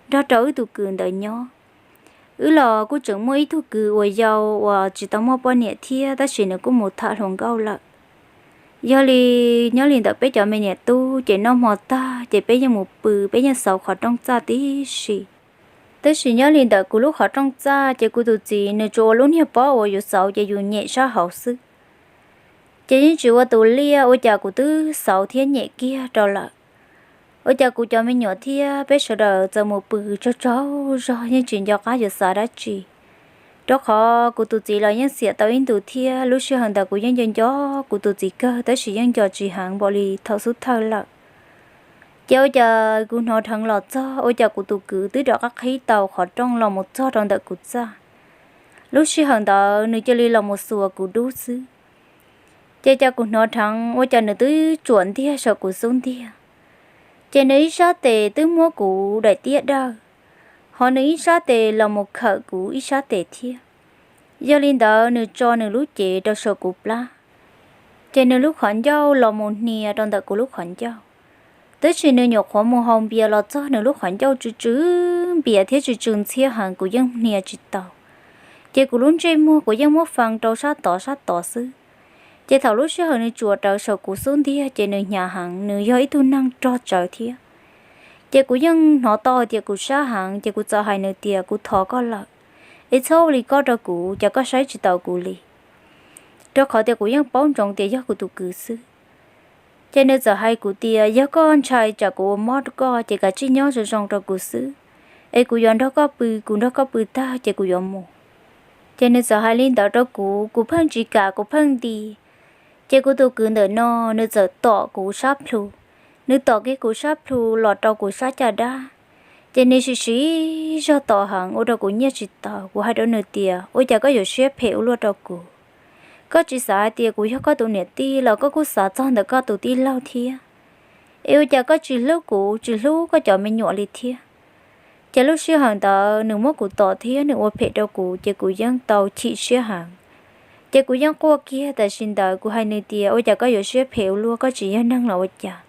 nrog rau wb tus kwv ntawd nyob. Wb los kuj tseem muaj ib tug kwv uas yau uas tsis tau muaj poj niam thiab, tab sis nws kuj mus tham hluas nkauj lawm. Yog li nyob li ntawm peb cov me niam tub ces noj hmo tag ces peb yeej mus pw, peb yeej xauv qhov rooj txaj tib si. Tab sis nyob li ntawm kuv lub qhov rooj txaj ces kuv tus txiv nws tsuas ua lub niag pob uas yus xauv ces yus nyem sab hauv xwb, ces yeej tsis ua tus liaj, ua cas kuv twb xauv thiab nyem kiag rau lawm. Ua cas kuv cov me nyuam thiab peb sawv daws txawm mus pw tsaug tsaug zog yeej tsis nco qab yuav xav dab tsi. Rau qhov kuv tus txiv los yeej xiam tau ib ntus thiab, lub sij hawm ntawd kuv yeej nco nco kuv tus txiv kawg tab sis yeej nco tsis heev npaum li thaum xub thawj lawm. Ces ua cas kuv hnov dheev los txog, ua cas kuv tus kwv twb rov qab qhib tau qhov rooj los mus txog rau ntawm kuv txaj. Lub sij hawm ntawd nws cia li los mus xuas kuv dub xwb. Ces cas kuv hnov dheev ua cas nws twb tsuam ntiag saum kuv xub ntiag. Ces nws ib sab tes twb muab kuv daim tiab dawj, hos nws ib sab tes los mus khawm kuv ib sab tes thiab. Yog li ntawd nws tso nws lub cev rau saum kuv plab, ces nws lub qhov ncauj los mus hnia rau ntawm kuv lub qhov ncauj. Tab sis nws nyuam qhuav mus haus npias los txog nws lub qhov ncauj tsw tsw npias thiab tsw tsw ntxhiab heev kuv yeej hnia tsis tau. Ces kuv lub ntsej muag kuv yeej muab fee rau sab tod sab tod xwb. Ces thaum lub sij hawm nws tsuas rawv saum kuv xub ntiag ces nws hnyav heev, nws yog ib tug neeg rog tsawv thiab. Ces kuv yeej hnov tau hais tias kuv sab heev, ces kuv txawm hais nws tias kuv thov koj lawm, es txhob ua li koj rau kuv, cas koj saib tsis taus kuv li. Rau qhov tias kuv yeej paub ntsoov tias yog kuv tus kwv xwb. Ces nws txawm hais kuv tias yog koj ntshai tsam kuv ua mob rau koj ces kav tsij nyob zoo zoo rau kuv xwb, es kuv yuav nrog koj pw, kuv nrog koj pw tag ces kuv yuav mus. Ces nws txawm hais li ntawd rau kuv, kuv pheej tsis kam, kuv pheej nti. Ces kuv tus kwv ntawm no nws txawm tom kuv sab plhu, nws tom kiag kuv sab plhu los rau kuv sab caj dab. Ces nws sim siv zog tom heev ua rau kuv nyiaj tsis tau. Kuv hais rau nws tias ua cas koj yuav siab phem ua luaj rau kuv? Koj tsis xav hais tias kuv yog koj tus niam tij los koj kuj xav txog ntawm koj tus tij laug thiab. Es ua cas koj tsis hlub kuv, tsis hlub koj cov me nyuam li thiab? Ces lub sij hawm ntawd nws muab kuv tom thiab nws ua phem rau kuv ces kuv yeej tau chim siab heev. Ces kuv yeej quaj kiag, tam sim ntawd kuv hais nws tias ua cas koj yuav siab phem ua luaj, koj tsis yog neeg los ua cas?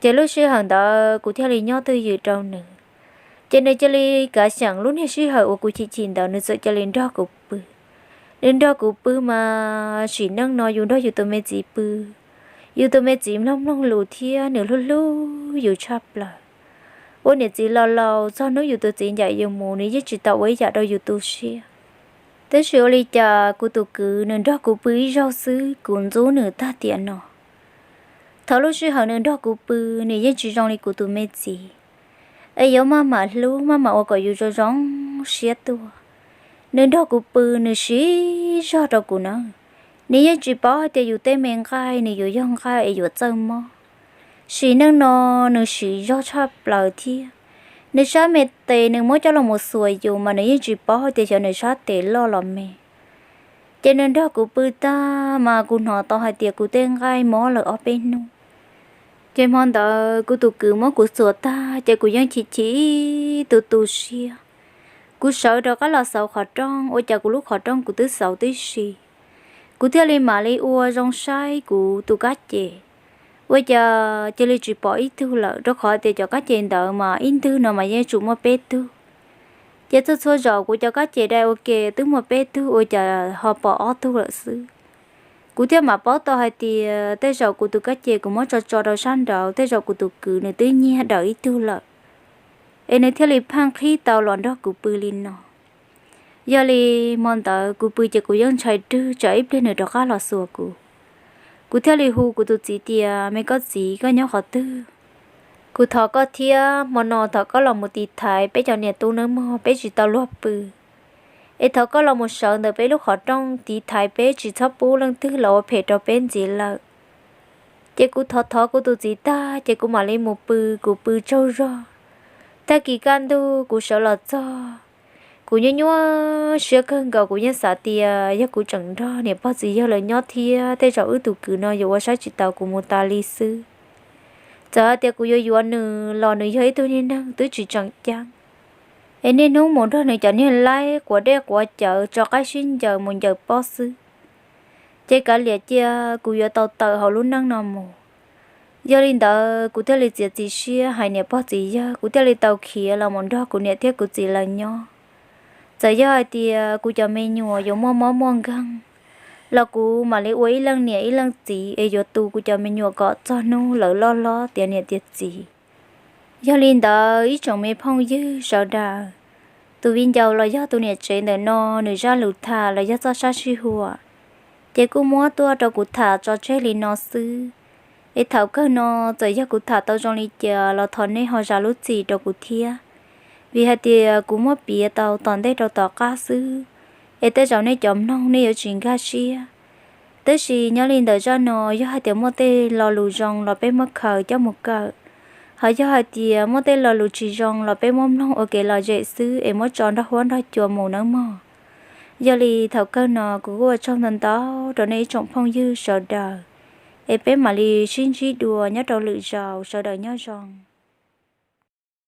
Ces lub sij hawm ntawd kuv thiaj li nyob twj ywm rau nws. Ces nws cia li kav xyeem lub niag sij hawm uas kuv chim chim ntawd nws txawm cia li nrog kuv pw. Nws nrog kuv pw mas sim neej no yus nrog yus tus me txiv pw, yus tus me txiv mloog mloog lus thiab nws hlub hlub yus tshaj plaws. Ua niam txiv laus laus txog hnub yus tus txiv ncaim yus mus nws yeej tsis tau ua ib yam rau yus tu siab. Tab sis ua li cas kuv tus kwv nws nrog kuv pw ib zaug xwb kuv ntxub nws tag tiam no. Thaum lub sij hawm nws nrog kuv pw, nws yeej tsis zoo li kuv tus me txiv, es yuav maj mam hlub maj mam ua kom yus zoo zoo siab tuaj. Nws nrog kuv pw nws siv zog rau kuv na. Nws yeej tsis paub hais tias yus tej me nqaij nws yuav yog nqaij es yuav txawj mob. Sim neej no nws siv zog tshaj plaws thiab. Nws sab me tes nws muab coj los mus xuas yus mas nws yeej tsis paub hais tias xyov nws sab tes loj los me. Ces nws nrog kuv pw tag mas kuv hnov tau hais tias kuv tej nqaij mob lawm ob peb hnub. Ces hmo ntawd kuv tus kwv muab kuv xuas tag ces kuv yeej chim chim ib tu tu siab. Kuv sawv rov qab los xauv qhov rooj, ua cas kuv lub qhov rooj kuv twb xauv tib si. Kuv thiaj li mam li ua zoo saib kuv tus kab ces, ua cas cia li tsis pom ib tug lawm, rau qhov tias cov kab ces ntawd mas ib ntwg no mas yeej tsum muaj peb tug. Ces txhua txhua zaus kuv cov kab ces dai ua ke twb muaj peb tug, ua cas ho pom ob tug lawm xwb. Kuv thiaj mam paub tau hais tias tej zaum kuv tus kab ces kuv muab tso tso rau sab nraud, tej zaum kuv tus kwv nws twb nyiag daws ib tug lawm, es nws thiaj li pheej qhib tau los nrog kuv pw li no. Yog li hmo ntawd kuv pw ces kuv yeej ntshai rwg tsam ib pliag nws rov qab los xuas kuv. Kuv thiaj li hu kuv tus txiv tias, me koj txiv, koj nyob qhov twg? Kuv thov koj thiab, hmo no thov koj los mus tiv thaiv peb cov niam tub nawb mog, peb tsis tau luag pw. Es thov koj los mus sawv ntawm peb lub qhov rooj tiv thaiv peb, tsis txhob pub leej twg los ua phem rau peb ntxiv lawm. Ces kuv thov thov kuv tus txiv tag ces kuv mam li mus pw, kuv pw tsaug zog. Tag kis kaj ntug kuv sawv los txog, kuv nyuaj nyuaj siab kawg nkaus, kuv yeej xav tias yog kuv tseem nrog niam pog txiv yawg lawv nyob thiab tej zaum wb tus kwv no yuav ua saib tsis taus kuv mus tas li xwb. Txawm hais tias kuv yuav yuav nws los nws yog ib tug niag neeg twb tsis tseem ceeb, es niaj hnub mus nrog nws cov niag laib quav dej quav cawv tso qaib sib ncaws mus ncaws pob xwb. Ces kav liam cia kuv yuav tau tawm hauv lub neej no mus. Yog li ntawd kuv thiaj li txiav txim siab hais niam pog txiv yawg, kuv thiaj li tau khiav los mus nrog kuv niam thiab kuv txiv lawv nyob. Txawm yog hais tias kuv cov me nyuam yuav muaj mob muaj nkeeg los kuv mam li ua ib leej niam ib leej txiv es yuav tu kuv cov me nyuam kom txog hnub lawv loj hlob tiav niam tiav txiv. Yog li ntawd ib tsoom me phooj ywg sawv daws, tus viv ncaus los yog tus niam tsev ntawm no nws zaj lus tham los yog txoj sab sij huam, ces kuj muab tuaj rau kuv tham tso tseg li no xwb. Es thaum kawg no txawm yog kuv tham tau zoo li cas los thov nej ho zam lub txim rau kuv thiab, vim hais tias kuv muab piav tau tom ntej rau tom qab xwb, es tej zaum nej cov mloog nej yuav tsis nkag siab. Tab sis nyob li ntawm zaj no, yog hais tias muaj tej lo lus zoo los peb muab khaws coj mus kawm, ho yog hais tias muaj tej lo lus tsis zoo los peb muab mloog ua kev lom zem xwb es muab tso nrog huab nrog cua mus nawb mog. Yog li thaum kawg no kuv kuj ua tsaug ntau ntau rau nej ib tsoom phooj ywg sawv daws, es peb mam li sib ntsib dua nyob rau lwm zaus, sawv daws nyob zoo.